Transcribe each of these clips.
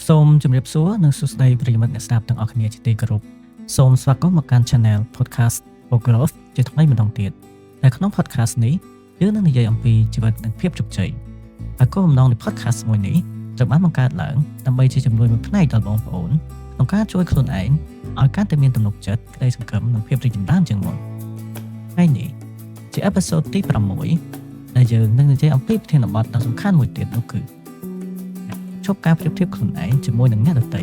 សូមជម្រាបសួរនិងសួស្តីប្រិយមិត្តអ្នកស្ដាប់ទាំងអស់គ្នាជាទីគោរពសូមស្វាគមន៍មកកាន់ Channel Podcast for Growth ជាថ្មីម្ដងទៀតដែលក្នុង podcast នេះយើងនឹងនិយាយអំពីជីវិតនិងភាពជោគជ័យហើយគោលបំណងនៃ podcast មួយនេះត្រូវបានបង្កើតឡើងដើម្បីជាជំនួយមួយផ្នែកដល់បងប្អូនក្នុងការជួយខ្លួនឯងឲ្យកាន់តែមានទំនុកចិត្តក្តីសង្ឃឹមនិងភាពរីកចម្រើនជាងមុនថ្ងៃនេះជា episode ទី6ដែលយើងនឹងនិយាយអំពីប្រធានបទដ៏សំខាន់មួយទៀតនោះគឺឈប់ការប្រៀបធៀបខ្លួនឯងជាមួយនឹងអ្នកដទៃ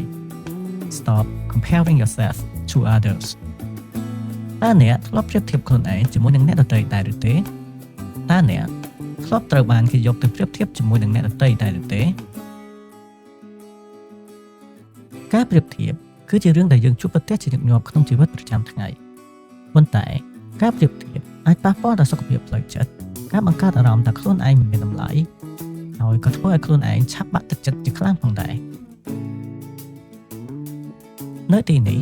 Stop comparing yourself to others. តើអ្នកធ្លាប់ប្រៀបធៀបខ្លួនឯងជាមួយនឹងអ្នកដទៃដែរឬទេតើអ្នកធ្លាប់ត្រូវបានគេយកទៅប្រៀបធៀបជាមួយនឹងអ្នកដទៃដែរឬទេការប្រៀបធៀបគឺជារឿងដែលយើងជួបប្រទះជាញឹកញាប់ក្នុងជីវិតប្រចាំថ្ងៃប៉ុន្តែការប្រៀបធៀបអាចប៉ះពាល់ដល់សុខភាពផ្លូវចិត្តការបង្កើតអារម្មណ៍ថាខ្លួនឯងមិនមានតម្លៃហើយក៏ធ្វើឲ្យខ្លួនឯងឆាប់បាក់ទឹកចិត្តជាខ្លាំងផងដែរនៅទីនេះ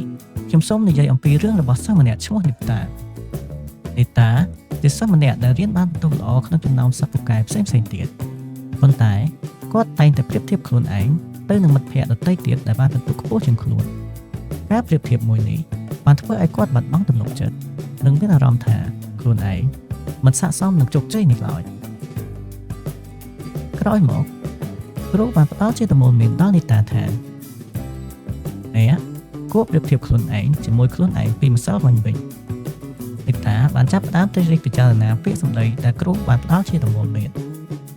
ខ្ញុំសូមនិយាយអំពីរឿងរបស់សិស្សម្នាក់ឈ្មោះនីតានីតាជាសិស្សម្នាក់ដែលរៀនបានពិន្ទុល្អក្នុងចំណោមសិស្សពូកែផ្សេងៗទៀតប៉ុន្តែគាត់តែងតែប្រៀបធៀបខ្លួនឯងទៅនឹងមិត្តភ័ក្តិដទៃទៀតដែលបានពិន្ទុខ្ពស់ជាងខ្លួនការប្រៀបធៀបមួយនេះបានធ្វើឲ្យគាត់បាត់បង់ទំនុកចិត្តនិងមានអារម្មណ៍ថាខ្លួនឯងមិនស័ក្តិសមនឹងជោគជ័យនេះឡើយក្រោយមកគ្រូបានផ្ដល់ជាដំបូន្មានដល់នីតាថាអ្នកគួរប្រៀបធៀបខ្លួនឯងជាមួយខ្លួនឯងពីម្សិលមិញវិញនីតាបានចាប់ផ្ដើមត្រិះរិះពិចារណាពាក្យសម្ដីដែលគ្រូបានផ្ដល់ជាដំបូន្មាន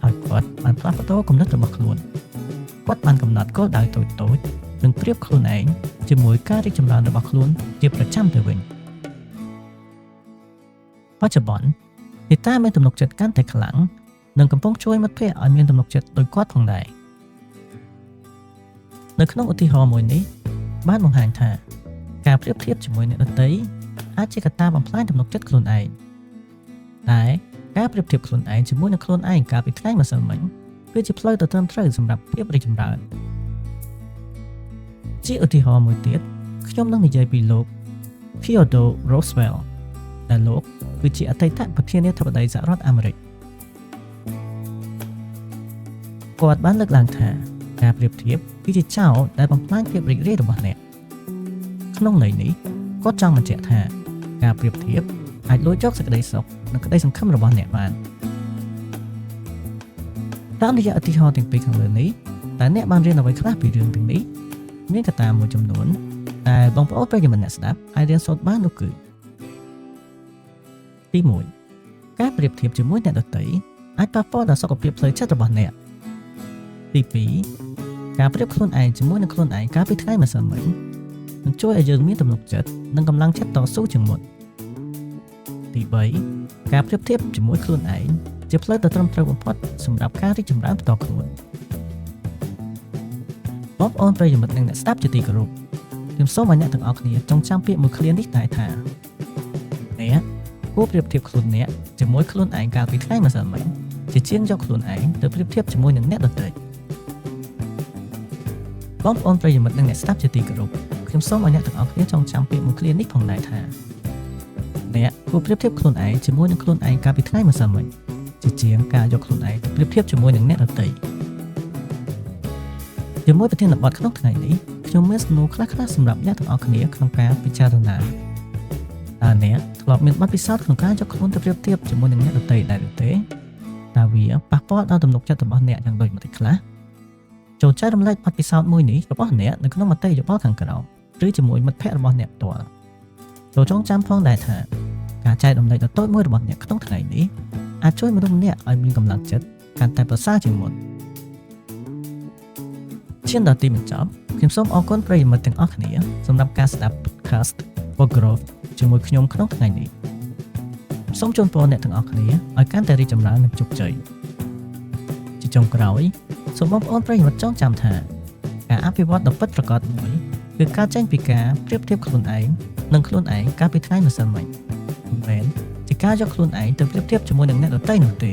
ហើយគាត់បានផ្លាស់ប្ដូរគំនិតរបស់ខ្លួនគាត់បានកំណត់គោលដៅតូចៗនិងប្រៀបខ្លួនឯងជាមួយការរីកចម្រើនរបស់ខ្លួនជាប្រចាំទៅវិញបច្ចុប្បន្ននីតាមានទំនុកចិត្តកាន់តែខ្លាំងនិងកំពុងជួយមិត្តភ័ក្តិឲ្យមានទំនុកចិត្តដូចគាត់ផងដែរនៅក្នុងឧទាហរណ៍មួយនេះបានបង្ហាញថាការប្រៀបធៀបជាមួយអ្នកដទៃអាចជាកត្តាបំផ្លាញទំនុកចិត្តខ្លួនឯងតែការប្រៀបធៀបខ្លួនឯងជាមួយនឹងខ្លួនឯងកាលពីថ្ងៃម្សិលមិញគឺជាផ្លូវដ៏ត្រឹមត្រូវសម្រាប់ភាពរីកចម្រើនជាឧទាហរណ៍មួយទៀតខ្ញុំនឹងនិយាយពីលោក Theodore Roosevelt ដែលលោកគឺជាអតីតប្រធានាធិបតីសហរដ្ឋអាមេរិកគាត់បានលើកឡើងថាការប្រៀបធៀបគឺជាចោរដែលបំផ្លាញភាពរីករាយរបស់អ្នកក្នុងន័យនេះគាត់ចង់បញ្ជាក់ថាការប្រៀបធៀបអាចលួចយកសេចក្តីសុខនិងក្តីសង្ឃឹមរបស់អ្នកបានតាមរយៈឧទាហរណ៍ទាំងពីរខាងលើនេះតើអ្នកបានរៀនអ្វីខ្លះពីរឿងទាំងនេះមានកត្តាមួយចំនួនដែលបងប្អូនប្រិយមិត្តអ្នកស្ដាប់អាចរៀនសូត្របាននោះគឺទី1ការប្រៀបធៀបជាមួយអ្នកដទៃអាចប៉ះពាល់ដល់សុខភាពផ្លូវចិត្តរបស់អ្នកទី2ការប្រៀបខ្លួនឯងជាមួយនឹងខ្លួនឯងកាលពីថ្ងៃម្សិលមិញនឹងជួយឲ្យយើងមានទំនុកចិត្តនិងកម្លាំងចិត្តតស៊ូជាងមុនទី3ការប្រៀបធៀបជាមួយខ្លួនឯងជាផ្លូវដ៏ត្រឹមត្រូវបំផុតសម្រាប់ការរីកចម្រើនផ្ទាល់ខ្លួនបងប្អូនប្រិយមិត្តនិងអ្នកស្ដាប់ជាទីគោរពខ្ញុំសូមឲ្យអ្នកទាំងអស់គ្នាចងចាំពាក្យមួយឃ្លានេះដែរថាអ្នកគួរប្រៀបធៀបខ្លួនអ្នកជាមួយខ្លួនឯងកាលពីថ្ងៃម្សិលមិញជាជាងយកខ្លួនឯងទៅប្រៀបធៀបជាមួយនឹងអ្នកដទៃបងប្អូនប្រិយមិត្តនិងអ្នកស្ដាប់ជាទីគោរពខ្ញុំសូមឲ្យអ្នកទាំងអស់គ្នាចងចាំពាក្យមួយឃ្លានេះផងដែរថាអ្នកគួរប្រៀបធៀបខ្លួនឯងជាមួយនឹងខ្លួនឯងកាលពីថ្ងៃម្សិលមិញជាជាងការយកខ្លួនឯងទៅប្រៀបធៀបជាមួយនឹងអ្នកដទៃជាមួយប្រធានបទក្នុងថ្ងៃនេះខ្ញុំមានសំណួរខ្លះៗសម្រាប់អ្នកទាំងអស់គ្នាក្នុងការពិចារណាតើអ្នកធ្លាប់មានបទពិសោធន៍ក្នុងការយកខ្លួនទៅប្រៀបធៀបជាមួយនឹងអ្នកដទៃដែរឬទេតើវាប៉ះពាល់ដល់ទំនុកចិត្តរបស់អ្នកយ៉ាងដូចម្តេចខ្លះចូលចែករំលែកបទពិសោធន៍មួយនេះរបស់អ្នកនៅក្នុងមតិយោបល់ខាងក្រោមឬជាមួយមិត្តភ័ក្តិរបស់អ្នកផ្ទាល់ចូលចងចាំផងដែរថាការចែករំលែកដ៏តូចមួយរបស់អ្នកក្នុងថ្ងៃនេះអាចជួយមនុស្សម្នាក់ឲ្យមានកម្លាំងចិត្តកាន់តែប្រសើរជាងមុនឈានដល់ទីបញ្ចប់ខ្ញុំសូមអរគុណប្រិយមិត្តទាំងអស់គ្នាសម្រាប់ការស្ដាប់ podcast For Growth ជាមួយខ្ញុំក្នុងថ្ងៃនេះសូមជូនពរអ្នកទាំងអស់គ្នាឲ្យកាន់តែរីកចម្រើននិងជោគជ័យជាចុងក្រោយសូមបងប្អូនប្រិយមិត្តចងចាំថាការអភិវឌ្ឍដ៏ពិតប្រាកដមួយគឺកើតចេញពីការប្រៀបធៀបខ្លួនឯងនិងខ្លួនឯងកាលពីថ្ងៃម្សិលមិញមិនមែនជាការយកខ្លួនឯងទៅប្រៀបធៀបជាមួយនឹងអ្នកដទៃនោះទេ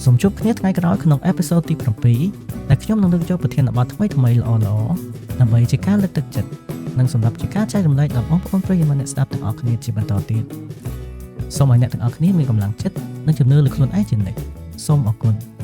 សូមជួបគ្នាថ្ងៃក្រោយក្នុង episode ទី7ដែលខ្ញុំនឹងលើកយកប្រធានបទថ្មីៗល្អៗដើម្បីជាការលើកទឹកចិត្តនិងសម្រាប់ជាការចែករំលែកដល់បងប្អូនប្រិយមិត្តអ្នកស្ដាប់ទាំងអស់គ្នាជាបន្តទៀតសូមឲ្យអ្នកទាំងអស់គ្នាមានកម្លាំងចិត្តនិងជំនឿលើខ្លួនឯងជានិច្ចសូមអរគុណ។